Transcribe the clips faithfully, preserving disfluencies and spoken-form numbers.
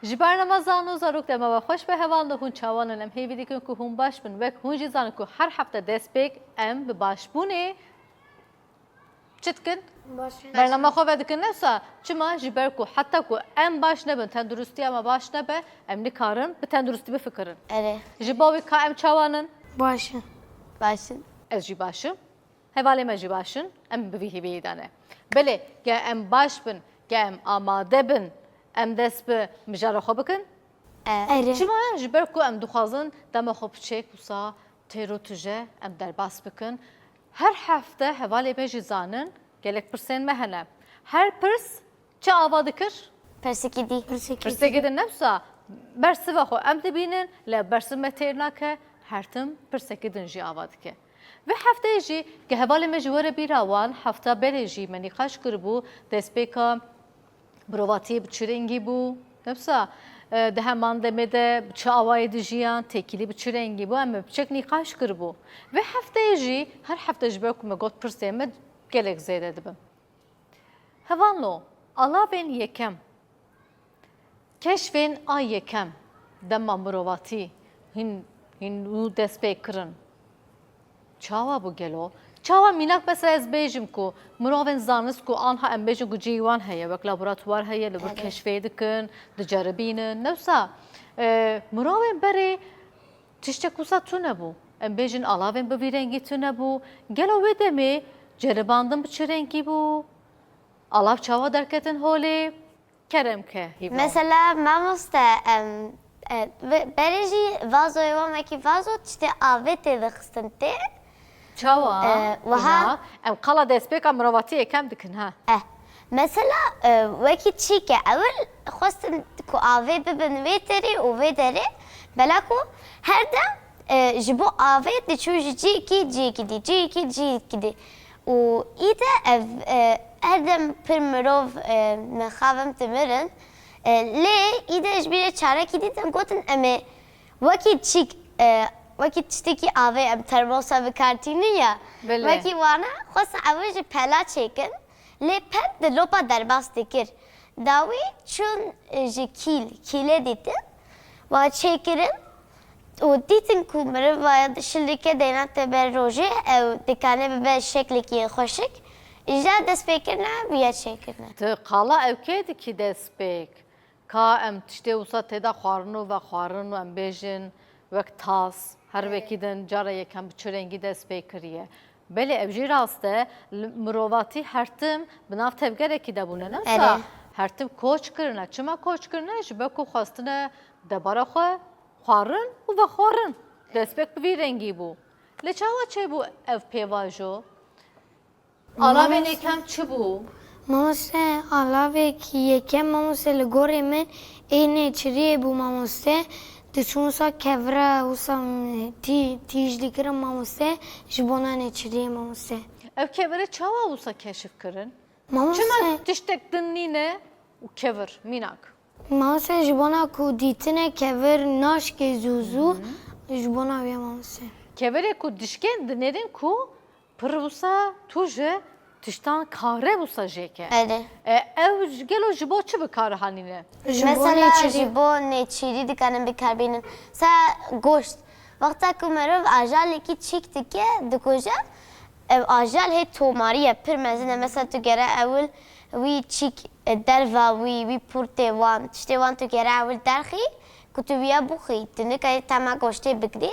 Ji bernama Zano Zarok dema we xweş be hevalno, hûn çawan in? Em hêvî dikin ku hûn baş bin. Wek hûn jî zanin ku her hefte destpêk em bi başbûnê çi dikin? Baş. Bernama xwe vedikin, ne wisa? Çima? Ji ber ku heta ku em baş nebin, tenduristiya me baş nebe, em nikarin bi tenduristî bifikirin. Erê. Ji bo wî ka em çawan in? Baş in. Baş in. Ez jî baş im. Hevalê me jî baş in. Em bi vî hêviyê de ne. Belê, ge em baş bin, ge em amade bin, em dest bi mijara xwe bikin. Erê. Çima? Ji ber ku em dixwazin dema xwe piçek wisa têr û tije em derbas bikin. Her hefte hevalê me jî zanin, gelek pirsên me hene. Her pirs çi ava dikir? Pirsekî dî. Pirsekî dî. Pirsekî din, ne wisa? Bersiva xwe em dibînin, lê bersiv me têr nake, her tim pirsekî din jî ava dike. Vê hefteyê jî, ge hevalê me jî were bîra wan, hefta berê jî me nîqaş kiribû, destpêka mirovatiyê bi çi rengî bû? Ne wisa, e, di heman demê de bi çi awayî dijiyan, têkilî bi çi rengî bû, em bi çek nîqaş kiribû. Vê hefteyê jî, her hefte ji ber ku me got pirsên me gelek zêde dibin. Hevalno, alavên yekem, keşfên a yekem, dema mirovatî hîn, hîn nû dest pê kirin. Çawa bû gelo? Çawa mînak, mesela ez bêjim ku mirovên zanist ku anha em bêjin ku cihê wan heye, wek laboratuwar heye, li vir Evet. keşfê dikin, diceribînin. Ne wisa, e, mirovên berê tiştek wisa tune bû. Em bêjin alavên bi vî rengî tune bû. Gelo wê demê ceribandin bi çi rengî bû? Alav çawa derketin holê? Kerem ke, Hîva. Mesela, mamoste, em, e, ve-, berê jî vazoyê wan wekî vazo tiştê avê tê vexistin tê. Çawa? E, wiha. Hîva, em qala destpêka mirovatî yekem dikin, ha. Eh. Mesela, e, wekî çîke, ewil xwestin ku avê bibin vê terê û vê derê, bela ku her dem, e, ji bo avê diçû ji cihekî cihekî dî, cihekî cihekî dî. Û îde ev, e, her dem pir mirov, e, mixabin dimirin. E, lê îde ji bîrê çarekî dîtin, gotin, em ê wekî çîk, e, wekî tiştekî avê em termosa bi kar tînin ya. Belê. Wekî wana xwestin ew jî pela çêkin. Lê pel di lopa derbas dikir. Dawî çûn, e, ji kîl, kîlê dîtin. Wa çêkirin. Û dîtin ku meriv waya şilike deyna te ber rojê, ew dikane bibe şeklekî xweşik, îja destpêkirina wî ya çêkirine. Tu qala ew kê dikî destpêk? Ka em tiştê wisa tê de xwarin û vexwarin û em bêjin wek tas, her Evet. wekî din cara yekem bi çi rengî dest pê kiriye? Belê, ev jî rast e. Li, mirovatî her tim bi nav tevgerekî de bûne, ne wisa? Erê. Her tim koç kirine. Çima koç kirine? Ji ber ku xwestine debara xwe xwarin û vexwarin. Destpêk bi vî rengî bû. Lê çawa çêbû ev pêvajo? Alavên Mamoste. yekem çi bû? Mamoste, alavek yekem, mamoste, li gorê min ê nêçiriyê bû, mamoste. Diçûn wisa kevira, wisa, tî-, tîj dikirin, mamoste, ji bona nêçiriyê, mamoste. Ev kevire çawa wisa keşif kirin? Mamoste. Çima tiştek din nîne û kevir, mînak? Mamoste, ji bona ku dîtine kevir naşkê zû zû, Hı hı. ji bona wê, mamoste. Kevirê ku dişkên dinêrin ku pir wisa tûj e, tiştan kare wisa jêke. Erê. E, ew gelo ji bo çi bi kar hanîne? Ji bo Mesela nêçîrî. ji bo nêçîrî dikarin bikar bînin. Sa goşt. Wexta ku meriv ajalekî çîk dike, dikuje, ev ajal hê tomarî ye, pir mezin e. Mesela tu gere ewil wî çîk, e, derva wî, wî pûrtê wan, tiştê wan tu gere ewil derxî, ku tu wiya bixwî, tu nikarî tema goştê bigirî.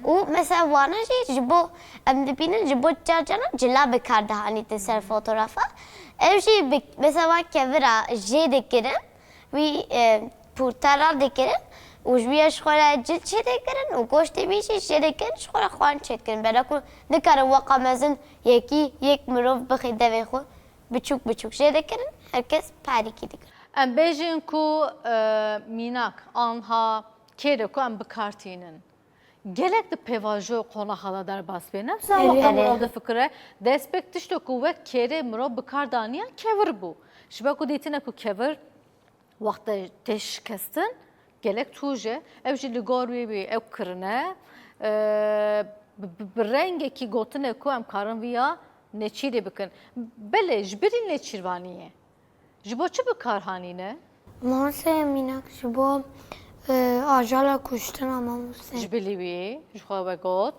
Û mesela wana jî ji bo, em dibînin ji bo car caran cila bi kar dihanîtin ser fotografa. Ev jî bi, mesela wan kevira jê dikirin, wî, e, pûrta radikirin û ji wî ya ji xwe re cil çêdikirin û goştê wî jî jêdikirin, ji xwe re xwarin çêdikirin. Bera ku nikarin weqa mezin yekî yek mirov bixê devê xwe, biçûk biçûk jêdikirin, her kes parîkî dikir. Em bêjin ku, e, mînak, anha kêrê ku em bi kar tînin. Gelek di pêvajo qonaxa de derbas bê. Ne wisa Erê. wexta Erê. mirov difikire, destpêk tişto ku wek kêrê mirov bi kar daniya kevir bû. Ji ber ku dîtine ku kevir wexta tê şikestin, gelek tûj e. Ew jî li gor wî wî ew kirine, e, bi, bi, bi rengekî gotine ku em karin viya nêçîrê bikin. Belê, ji birî nêçîrvanî ye. Ji bo çi bi kar hanîne? Mamostê mînak ji bo, e, ajala kuştina mamostê. Ji bilî wî, ji xwe ve got.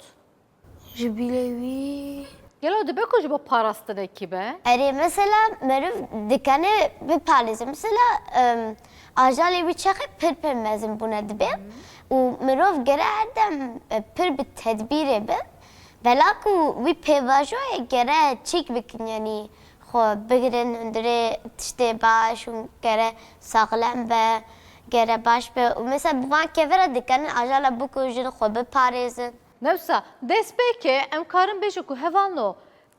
Ji bilî wî. Gelo dibe ku ji bo parastinekî be? Erê, mesela meriv dikene biparêze. Mesela, em, ajalê wî çaxê pir pir mezin bûne dibe û mirov gere her dem, e, pir bi tedbîrê be. Bela ku wî pêvajoyê gere çîk bikin, yanî xwe bigirin hundirê tiştê baş û gere saxlem be, gere baş be. Û mesela bi van kevira dikarin ajala bikujin, xwe biparêzin. Newsa, destpêkê em karin bêjin ku hevalno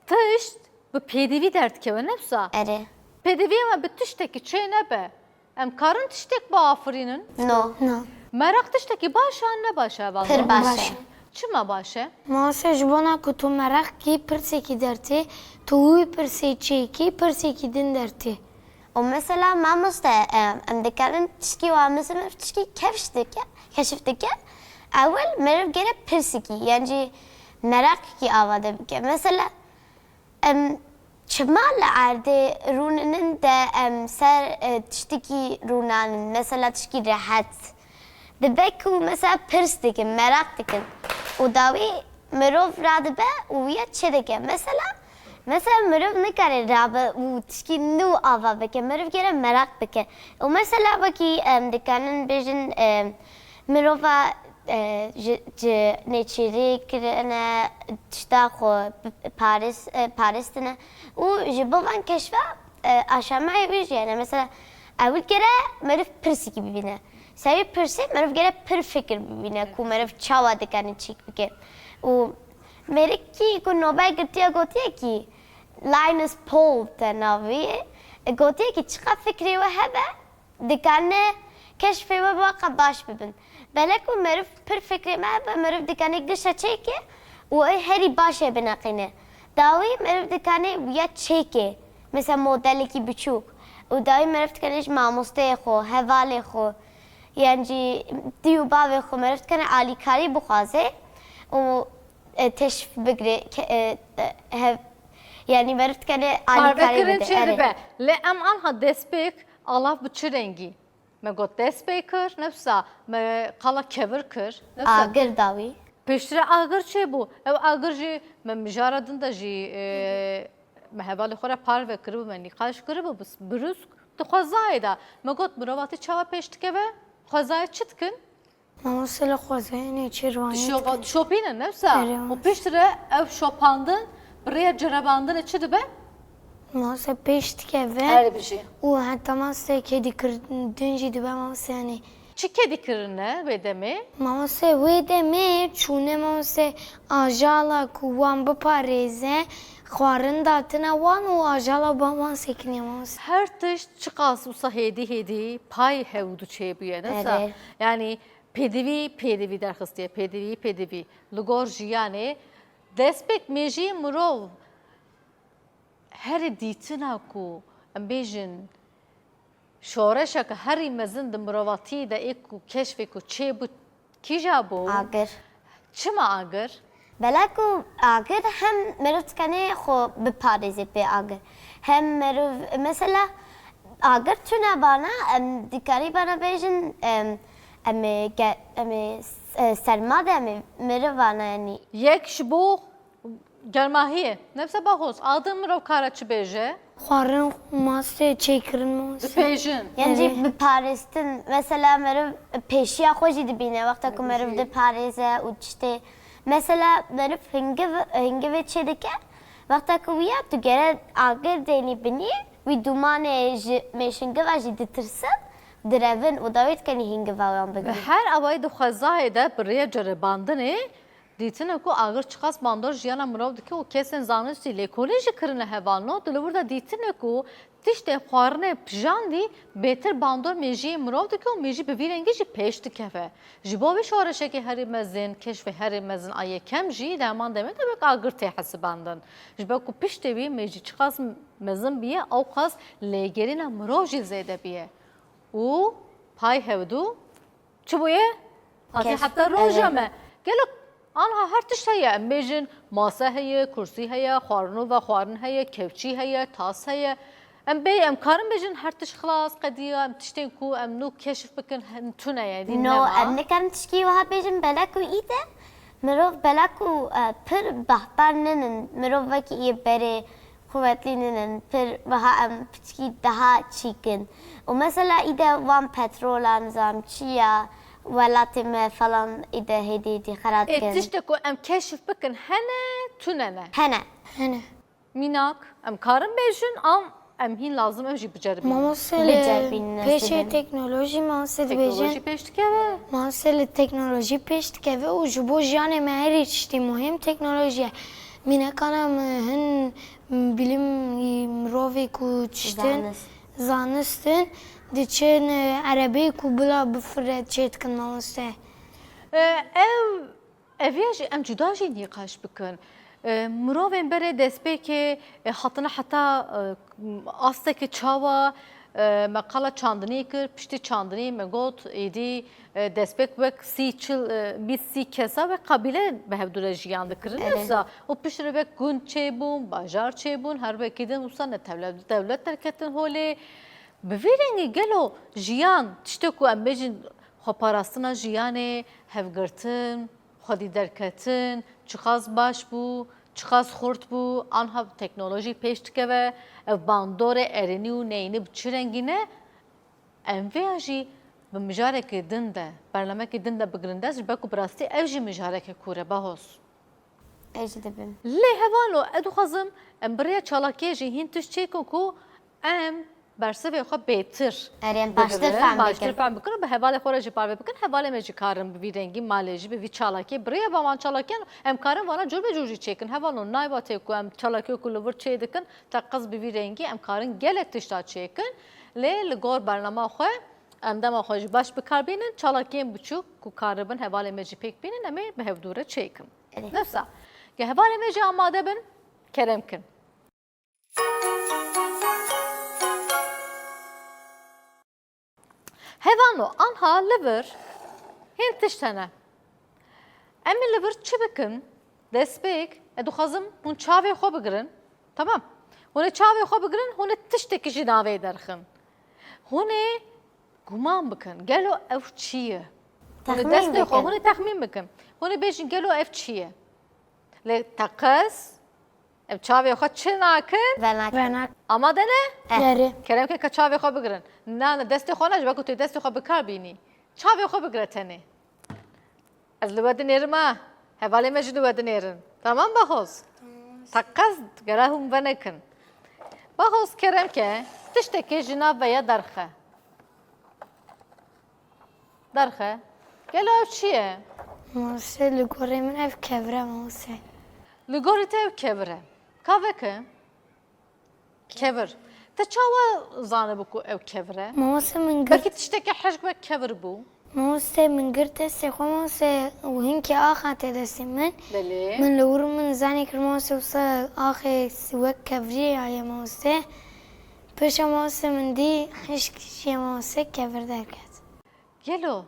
tişt bi pêdivî derdikeve, newsa? Erê. Pêdiviyê me bi tiştekî çê nebe. Em karin tiştek biafirînin? No. No. Meraq tiştekî baş e an ne baş e, hevalno? Pir baş e. Baş e. Çima baş e? Mamostê, ji bona ku tu meraq kî pirsekî dertê, tu wî pirsê çêkî, pirsekî din dertê. Û mesela mamoste, em, em dikarin tişkî wa, mesela meriv tişkî kevş dike, keşif dike, ewil meriv gere pirsikî, yan jî meraqekî avade bike. Mesela, em çima li erdê rûninin de em ser, e, tiştekî rûnanin, mesela tişkî rehet. Dibe ku mesela pirs dikin, meraq dikin. Û dawî mirov radibe û wiya çi dike. Mesela, mesela mirov nikare rabe û tişkî nû ava bike. Mirov gere meraq bike. Û mesela wekî em dikanin bêjin, em, mirova, e, ji, ji nêçîrî kirine, tişta xwe bi-, paris-, e, paristine. Û ji bo van keşfa, e, aşamayê wî jî hene. Mesela, ewil gere meriv pirsikî bibîne. Serî pirsê meriv gere pir fikir bibîne ku meriv çawa dikane çîk bike. Û mêrikî ku nobe girtiye gotiye kî, Linus Paul te navê, gotiye kî çiqa fikrê we hebe, dikane keşfê we bi we qe baş bibin. Belek û meriv pir fikrê me hebe, meriv dikane gişa çêke û ê herî baş ê bineqîne. Dawî meriv dikane wiya çêke, mesela modelekî biçûk. Û dawî meriv dikane ji mamosteyê xwe, hevalê xwe, yan jî dî û bavê xwe, meriv dikane alîkarî bixwaze û, e, teşf bigire, ke-, e, e, hev-, yanî meriv dikane alîkarî bide. Parvekirin çê dibe. Lê em anha destpêk alav bi çi rengî? Me got dest pê kir, nefsa me qala kevir kir. Nefsa agir dawî. Piştre agir çêbû. Ew agir jî me mijara din de jî, e, me hevalê xwe re parve kiribû, me nîqaş kiribû, bi, bi rûsk di xwezayê de. Me got mirovatî çawa pêş dikeve? Xwezayê çi dikin? Mamoste li xwezayê nêçîrvanî dikin. Dişopa-, dişopînin, nefsa. Erê, û mamoste. Piştre ew şopandin bi rêya cerebandinê çi dibe? Mase pêş dikeve. Erê bijî. Û heta mase kedîkirin jî dibe mase, yanî. Çi kedîkirin e wê demê? Mase wê demê çûne mase ajala ku wan biparêze, xwarin datine wan û ajala ba wan sekiniye mase. Her tişt çiqas wisa hêdî hêdî pay hewdû çêbûye, ne wisa? Erê. Yanî pêdivî, pêdivî derxistiye, pêdivî, pêdivî. Li gor jiyanê destpêk mêjiyê mirov herî dîtina ku em bêjin şoreşeke herî mezin di mirovatiyê de ê ku keşfê ku çêbû kîja bû? Agir. Çima agir? Belê ku agir hem meriv dikanê xwe biparêzê pê agir. Hem meriv, mesela agir tune bana, em dikarî bana bêjin, em, em ê ge-, em ê s-, e, serma de em ê meriv bana, yanî. Yek ji bo Germahiyê. Nefse Bahos, adin mirov kare çi bêje? Xwarin, mase, çêkirin, mase. Dipêjin. Yan jî erê. Biparêstin. Mesela meriv pêşiya xwe jî dibîne. Wexta ku meriv diparêze û tiştê. Mesela meriv hingiv, hingivê çê dike. Wexta ku wiya tu gere agir dênî binî, wî dumanê ji mêşhingiva jî ditirsin, direvin û dawî dikenî hingiva wan bigrin. Bi her awayî di xwezayê de bi rêya cerebandinê Dîtine ku agir çiqas bandor jiyana mirov dike û kesên zanistî lêkolîn jî kirine hevalno, di li wir de dîtine ku tiştê xwarinê pijandî bêtir bandor mêjiyê mirov dike û mêjî bi vî rengî jî pêş dikeve. Ji bo vî şoreşekê herî mezin, keşfê herî mezin a yekem jî di heman demê de wek agir tê hesibandin. Ji ber ku piştê wî mêjî çiqas mezin biye, ewqas lêgerîna mirov jî zêde biye. Û pay hevdû Çi bûye? Hatî heta roja me. Gelo anha her tişt heye. Em bêjin mase heye, kursî heye, xwarin û vexwarin heye, kewçî heye, tas heye. Em bê, em karin bêjin her tişt xilas, qediya, em tiştên ku em nû keşif bikin, hin tune ye, dî No, nema. Em nikarin tişkî wiha bêjin, belek û î de mirov belek û e, pir behber ninin, mirov wekî î berê quwetlî ninin, pir wiha em piçkî daha çîk in. Û mesela î de wan petrolan, nizam çi ya, welatê me falan î de hêdî hêdî xera Ê, dikin. Tiştê ku em keşif bikin hene, tune ne. Hene. Hene. Mînak, em karin bêjin, am em hîn lazim em jî biceribînin. Mamoste Biceribînin, li ez pêşê dibim. Teknolojî, mamoste Teknolojî dibêjin. Pêş dikeve. Mamoste li teknolojî pêş dikeve û ji bo jiyanê me herî tiştî muhîm teknolojî ye. Mînekana min hin bilim mirovê ku tiştin Zanist. Zanistin diçin erebeyê ku bila bifire çê dikin mamoste. E, ev, ev ya jî em cuda jî nîqaş bikin. E, mirovên berê destpêkê, e, hatine heta, e, astekê çawa, e, me qala çandinî kir, piştî çandinî me got, êdî, e, destpêk wek sî, çil, e, bîst sî kesa wek qabîle bi hevdû re jiyan dikirin. Evet. Wisa û piştre wek gund çêbûn, bajar çêbûn, her wekî din wisa ne tevle-, dewlet derketin holê. Bi vî rengî gelo jiyan tiştê ku em bêjin xweparastina jiyanê, hevgirtin, xwedî derketin, çiqas baş bû, çiqas xurt bû, anha teknolojî pêş dikeve, ev bandorê erênî û neyînî bi çi rengî ne, em vê ya jî bi mijarekê din de, bernamekê din de bigrin dest, ji ber ku bi rastî ev jî mijareke kûr e, Bahoz. Ez jî dibim. Lê hevano, ez dixwazim em bi rêya çalakiyê jî hîn tişt çêkin ku em bersivê xwe bêtir Erê, em baştir bigirin, fehm baştir bikin. fehm bikin û bi hevalê xwe re jî parve bikin. Hevalê me jî karin bi vî rengî malê jî bi vî çalakiyê bi rêya van çalakiyan em karin vana cur be cur jî çêkin. Hevano, nayba tê ku em çalakiyê ku li vir çê dikin teqez bi vî rengî em karin gelek tişta çêkin. Lê li gor bernama xwe em dema xwe jî baş bi kar bînin, çalakiyên biçûk ku karibin hevalê me jî pêk bînin em ê bi hevdû re çêkin. Evet. Nefsa, ge hevalê me jî amade bin, kerem kin. Hevano, anha li vir hîn tişt hene. Em ê li vir çi bikin? Destpêk, ez dixwazim hûn çavê xwe bigirin. Tamam. Hûn ê çavê xwe bigirin, hûn ê tiştekî ji navê derxin. Hûn ê guman bikin. Gelo ev çi ye? Hûn ê Texmîn destê xwe, bikin. Hûn ê texmîn bikin. Hûn ê bêjin gelo ev çi ye? Lê teqez, em çavê xwe çi nakin? Venak. Venak. Amade ne? Erê. Kerem ke, ke çavê xwe bigirin. Na, na, destê xwe ne, ji ber ku tu destê xwe bi kar bînî. Çavê xwe bigire tenê. Ez li we dinêrim ha. Hevalê me jî li we dinêrin. Tamam Bahoz? Teqez gere hûn venekin. Bahoz, kerem ke, tiştekê ji nav ve ye derxe. Derxe. Gelo ev çi ye? Mamoste, li gorê min ev kevir e, mamoste. Li gorî te ev kevir e. Ka veke? Kevir. Te çawa zanibû ku ew kevir e? Mamoste, min girt, Belkî tiştekî hişk wek kevir bû. Mamoste, min girt destê xwe, mamoste, û hinkê ax hate destê min. Belê. Min li wir min zanî kir, mamoste, wisa axê wek keviriyê aye, mamoste. Pişa, mamoste, min dî hişk jî, mamoste, kevir derket. Gelo,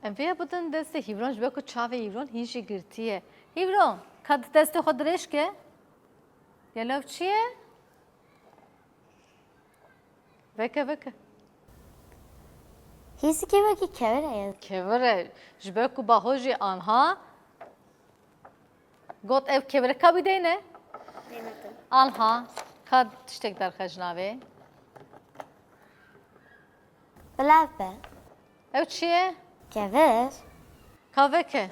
em vê ya bidin destê Hîvron, ji ber ku çavê Hîvron hîn jî girtî ye. Hîvron, ka destê xwe dirêj ke. Gelo ev çi ye? Veke, veke. Hîsikê wekî kevir e. Kevir e. Ji ber ku Baho jî anha got ev kevir e. Ka bideyne? Anha, ka tiştek derxe ji navê. Bila be. Ew çi ye? Kevir. Ka veke.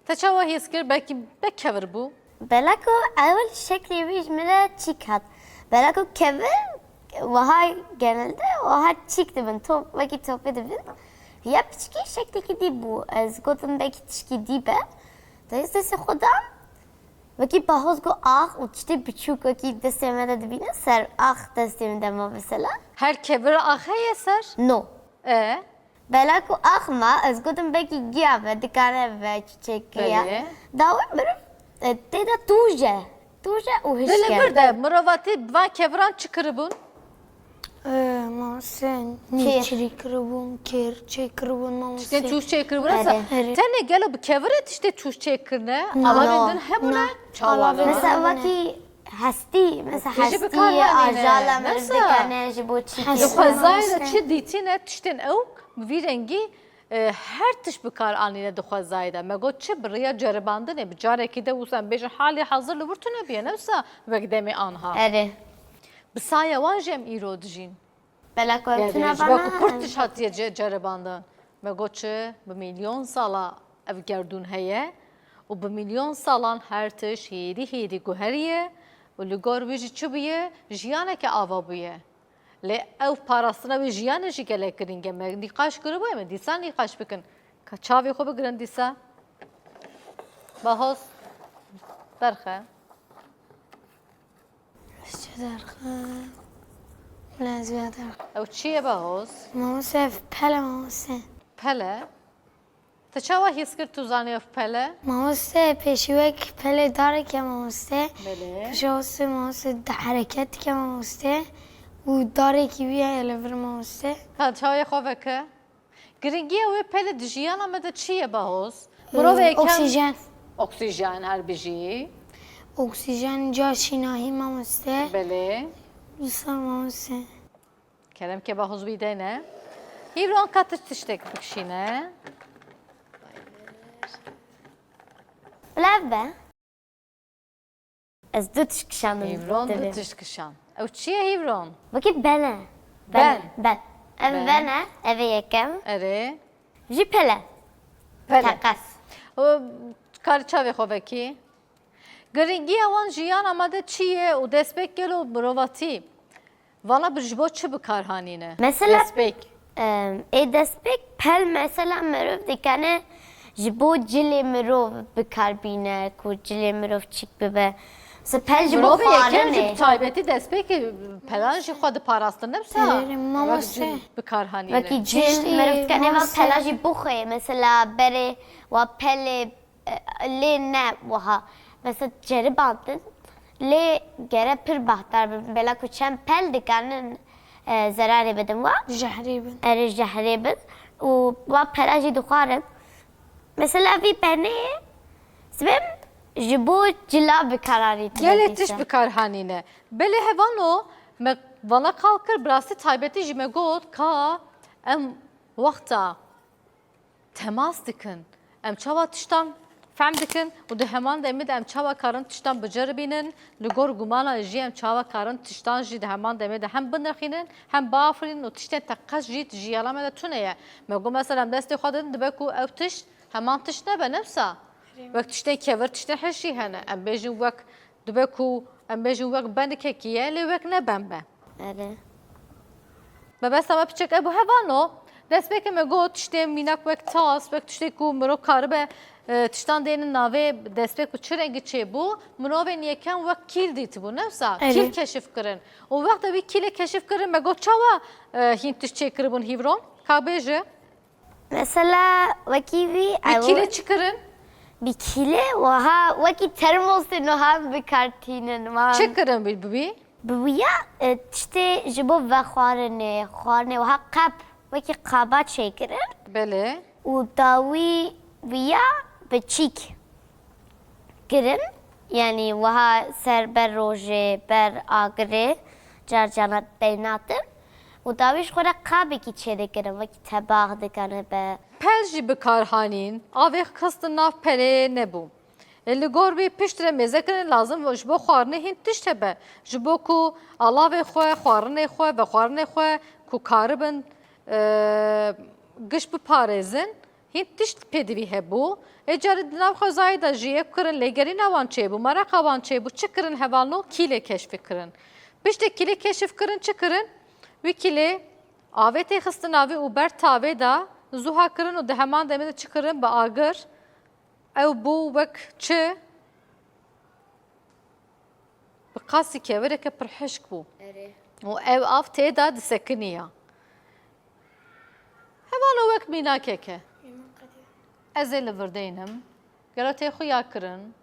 Te çawa hîs kir? Belkî be kevir bû. Beleko ewil şeklê wî ji min re çîk hat. Beleko kevir wiha genelde wiha çîk dibin. Top, wekî topê dibin. Ya piçkî şeklekî dî bû. Ez gotim belkî tişkî dî be. Dayê destê xwe da. Wekî Bahoz got ax û tiştê biçûk wekî destê me de dibîne ser ax destê min de ma mesela. Her kevir axe ye ser? No. E? Beleko ax ma, ez gotim belkî giya be, dikare be çiçek giya. Belê. Dawî mirov e, tê de tûj e. Tûj e û hişk Belê e. vir de mirovatî van keviran çi kiribûn? Ee, Mamoste, nêçirî kiribûn, kêr çê kiribûn, mamoste. Tiştên çûş çê kiribûn. Erê. Erê. Tenê gelo bi kevirê tiştê çûş çê kirine? Na. Alavên No. din hebûne? Na. Çawa Alavên na? Mesela hebûne. wekî Hestî, mesela Hestî ji hestî, bikar anîne. Ajala meriv dikene ji bo çîkê. Di xwezayê de çi dîtine tiştên ew bi vî rengî, e, her tişt bikar anîne di xwezayê de. Me got çi bi rêya ceribandinê, bi carekî de wisa em bêjin halî hazir li wir tune bûye, ne wisa wek demê anha. Erê. Bi saya wan jî em îro dijîn. Bela ku ev tune bana. Ji bo ku pir tişt hatiye ce-, ceribandin. Me got çi, bi milyon sala ev gerdûn heye û bi milyon salan her tişt hêdî hêdî guheriye û li gor wî jî çi bûye? Jiyaneke ava bûye. Lê ew parastina wî jiyanê jî gelek girîng e. Me nîqaş kiribû, em ê dîsa nîqaş bikin. Ka çavê xwe bigirin dîsa. Bahoz, derxe. Ez çi derxim? Bila ez vê derxim. Ew çi ye Bahoz? Mamoste, ev pel e, mamoste. Pel e? Te çawa hîs kir tu zanî ev pel e? Mamoste, pêşî wek pelê darek e, mamoste. Belê. Pişa wastê mamoste di hereket dike, mamoste. Û darekî wî heye li vir, mamoste. Ka çavê xwe veke. Girîngiya wê pelê di jiyana me de çi ye Bahoz? Mirovê Ee, yekem oksîjen. Oksîjen, her bijî. Oksîjen, ca şînahî mamoste. Belê. Wisa mamoste. Kerem ke Bahoz wî dene. Hîvron ka tu tiştek bikişîne. Bila ev be. Ez du tişt kişandim. Hîvron du tişt kişand. Ew çi ye Hîvron? Wekî ben e. Ben. Ben. Ben. Ev ben e, ev ê yekem. Erê. Jî pel e. Pel e. Teqez. Û karî çavê xwe vekî. Girîngiya wan jiyana me de çi ye û destpêk gelo mirovatî? Vana bi ji bo çi bi kar hanîne? Mesela, destpêk. Em, ê destpêk pel mesela mirov dikene ji bo cilê mirov bi kar bîne, ku cilê mirov çîk bibe. Mesela pel ji bo xwarinê. Mirovê yekem jî bi taybetî destpêkê pelan jî xwe diparastin, ne wisa? Erê, mamoste. Wek cil bi kar hanîne. Wekî cil, tiştê mirov dikene va mamoste. Pela jî bixwe, mesela berê wa pelê E, lê ne wiha. Mesela ceribandin, lê gere pir bahdar bin. Bela ku çend pel dikanin, e, zerarê bidin wa. Jehrê bin. Erê jehrê bin. Û wa pela jî dixwarin. Mesela vî benê, sibêm ji bo cila bikaranî. Gelê tişt bikar hanîne. Belê hevano, me vana qal kir, bi rastî taybetî jî me got ka em wexta temas dikin. Em çawa tiştan fehm dikin û di heman demê de em çawa karin tiştan biceribînin, li gor gumana jî em çawa karin tiştan jî di heman demê de hem binirxînin, hem biafirînin û tiştên teqez jî di jiyana me de tune ye. Me got mesela em destê xwe didin, dibe ku ew tişt heman tişt nebe, ne wisa? Wek tiştên kevir, tiştên hişî hene. Em bêjin wek Dibe ku em bêjin wek benikekî ye, lê wek ne ben be. Erê. Mebesta me piçek e bû hevano. Destpêkê me got tiştê mînak wek tas, wek tiştê ku mirov karibe, e, tiştan dênin navê destpêk û çi rengî çêbû, mirovên yekem wek kîl dîtibû, ne wisa? Erê. Kîl keşif kirin. Û wexta wî kîlê keşif kirin, me got çawa, e, hîn tişt çêkiribûn hîvron? Ka bêje. Mesela wekî vî. Bi ew kîlê çi kirin? Bi kîlê wiha wekî termosê niha bi kar tînin. Wan. Çi kirin bi, bi wî? Bi wî ya, e, tiştê ji bo vexwarinê, xwarinê wiha qep, wekî qaba çêkirin. Belê. Û dawî wî ya bi çîk kirin, yanî wiha ser ber rojê, ber agirê, car carna deynatin û dawî ji xwe re qabekî çêdikirin, wekî tebax dikene be. Pel jî bi kar hanîn, avê xistin nav pelê nebû. Ê, li gor wî piştre mêze kirin, lazim ji bo xwarinê hîn tişt hebe. Ji bo ku alavê xwe, xwarinê xwe, vexwarinê xwe ku karibin, e, giş biparêzin, Hîn tişt pêdivî hebû. Ê carî di nav xwezayê de jî yek kirin, lêgerîna wan çêbû, mereqa wan çêbû, çi kirin hevalno? Kîlê keşfî kirin. Piştî kîlê keşif kirin, çi kirin? Wî kîlê avê tê xistin navê û ber tavê de zuha kirin û di heman demê de çi kirin? Bi agir. Ew bû wek çi? Bi qasî kevireke pir hişk bû. Erê. Û ew av tê de disekiniya. Hevano wek mînakeke. Ez ê li vir deynim. Gelo tê xuya kirin.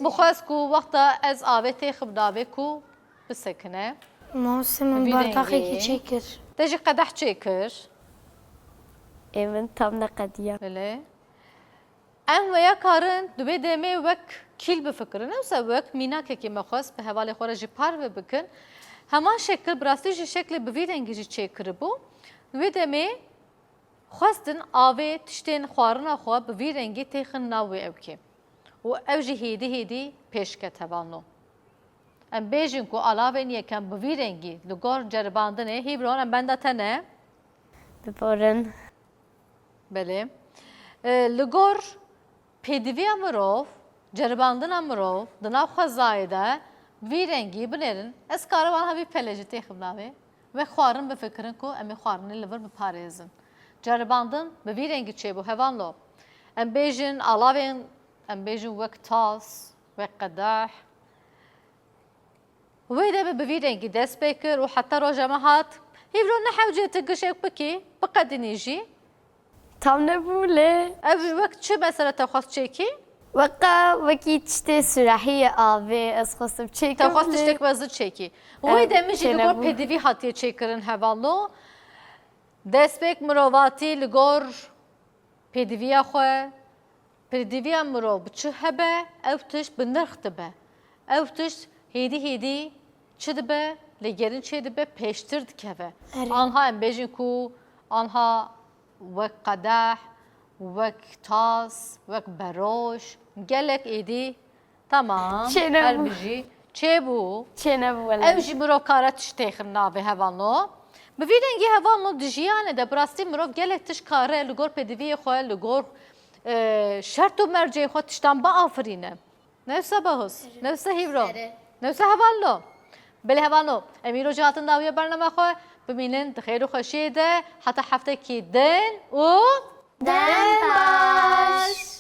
Min xwest ku wexta ez avê têxim navê ku bisekine. Mawsê min bardaqekî çêkir. Te jî qedeh çêkir. Ê min tam neqediya. Belê. Em veya karin di wê demê wek kîl bifikirin, ewsa wek mînakekî me xwest bi hevalê xwe re jî parve bikin. Heman şekil, bi rastî jî şeklê bi vî rengî jî çêkiribû. Di wê demê xwestin avê tiştên xwarina xwe bi vî rengî têxin nav wê ewkê. Û ew jî hêdî hêdî pêş ket hevalno. Em bêjin ku alavên yekem bi vî rengî li gor ceribandinê, Hîvron, em benda te ne. Biborin. Belê. E, li gor pêdiviya mirov, ceribandina mirov di nav xwezayê de vî rengî binêrin. Ez karim anha vî pele jî têxim navê. Wek xwarin bifikirin ku em ê xwarinê li vir biparêzin. Ceribandin bi vî rengî çêbû, hevalno. Em bêjin alavên, em bêjin wek tas, wek qedeh. Wê demê bi vî rengî dest pê kir û heta roja me hat. Hîvro, ne hewce tu gişek bikî, biqedînî jî. Tam nebû lê. Ev wek çi mesela te xwest çêkî? Weka wekî tiştê sürahiyê avê ez xwestim çêkim. Te xwest tiştek mezin çêkî. Wê demê jî li gor pêdivî hatiye çêkirin hevalno. Destpêk mirovatî li gor pêdiviya xwe, pêdiviya mirov bi çi hebe, ew tişt bi nirx dibe. Ew tişt hêdî hêdî çi dibe, lêgerîn çê dibe, pêştir dikeve. Erê. Anha em bêjin ku anha wek qedeh, wek tas, wek beroj, gelek êdî. Tamam. Çênebû. Her bijî. Çêbû. Çênebû wele. Ew jî mirov kare tişt têxin navê hevalno. Bi vî rengî hevalno di jiyanê de bi rastî mirov gelek tişt kare li gor pêdiviyê xwe, li gor, e, şert û mercên xwe tiştan biafirîne. Newse Bahus, newse Hîvro, newse hevalno. Belê hevalno, em îro jî hatin dawiya bernama xwe, bimînin di xêr û xweşiyê de, heta heftekî din û Dem baş.